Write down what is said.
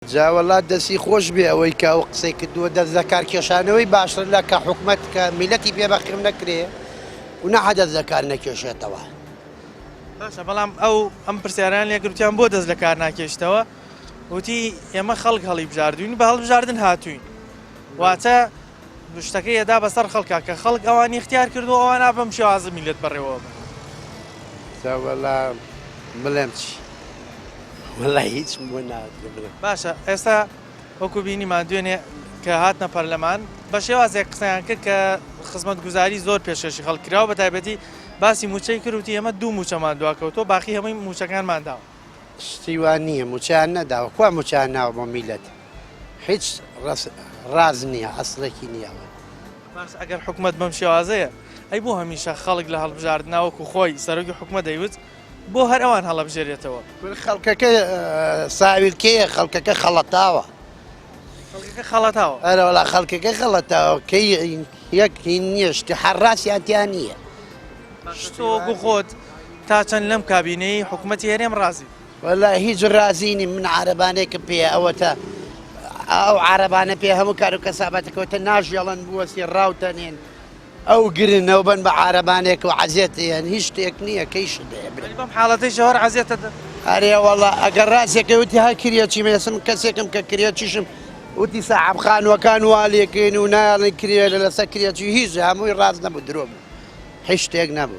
جا وەڵا دەسی خۆش بێ ئەوەی کە ئەو قسەی کردووە دەست لە کار کێشانەوەی باشتر لە کە حکومەت کە میلەتی پێ بەخیم نەکرێ و نەحە دەست لە کار نەکێشێتەوە. باشە بەڵام ئەو ئەم پرسیاران لێکردیان بۆ دەست لە کار ناکێشتەوە وتی ئێمە خەڵک هەڵی بژاردوین بە هەڵبژاردن هاتوین واتە شتەکەی ئەدا بەسەر خەڵکا کە خەڵک ئەوانی اختیار کردو ئەوان ئا بەم شێوازە میللەت بەڕێوە بەن. جا وەڵا بڵێم چی وەڵا هیچم بۆ ناکرێ بڵێم. باشە ئێستا وەکو بینیمان دوێنێ کە هاتنە پەرلەمان بە شێوازێک قسەیان کرد کە خزمەتگوزاری زۆر پێشکەشی خەڵک کراوە بە تایبەتی باسی مووچەی کرد وتی ئێمە دوو مووچەمان دواکەوتووە باقی هەمووی مووچەکانمان داوە. شتی وا نییە مووچەیان نەداوە کوا مووچەیان ناوە بۆ میللەت هیچ ڕاز نییە ئەسڵێکی نییە ئەوە. باشە ئەگەر حکومەت بەم شێوازەیە ئەی بۆ هەمیشە خەڵک لە هەڵبژاردنا وەکو خۆی سەرۆکی حکومەت دەیوت بۆ هەر ئەوان هەڵەبژێرێتەوە؟ کورە خەڵکەکە ساویلکەیە خەڵکەکە خەڵەتاوە. خەڵکەکە خەڵەتاوە؟ ئەرە وەڵا خەڵکەکە خەڵەتاوە کەی یەک هین نییە شتی حەڕاسیان تیا نییە. باشە تۆ وەکو خۆت تا چەند لەم کابینەی حکومەتی هەرێم ڕازی؟ وەلا هیچ ڕازی نیم من عارەبانێکم پێیە ئەوەتە ئەو عارەبانە پێ هەموو کار و کەسابەتەکەوتە ناژێڵن بوەستی ڕاوتەنێن ئەو گرنەوە بن بە عارەبانێک و عەزێت یان هیچ شتێک نییە کەی شت هەیە برا بەم حاڵەتەی شەوەر عەزێتە دە ئەرێ وەڵا ئەگەر ڕاستێکە وتی ها کرێچی مێسم کەسێکم کە کرێچیشم وتی ساحەب خانووەکان وا لێکەین و نایەڵین کرێ لەسەر کرێچی هیچ هەمووی ڕاست نەبوو درۆ بوو هیچ شتێک نەبوو.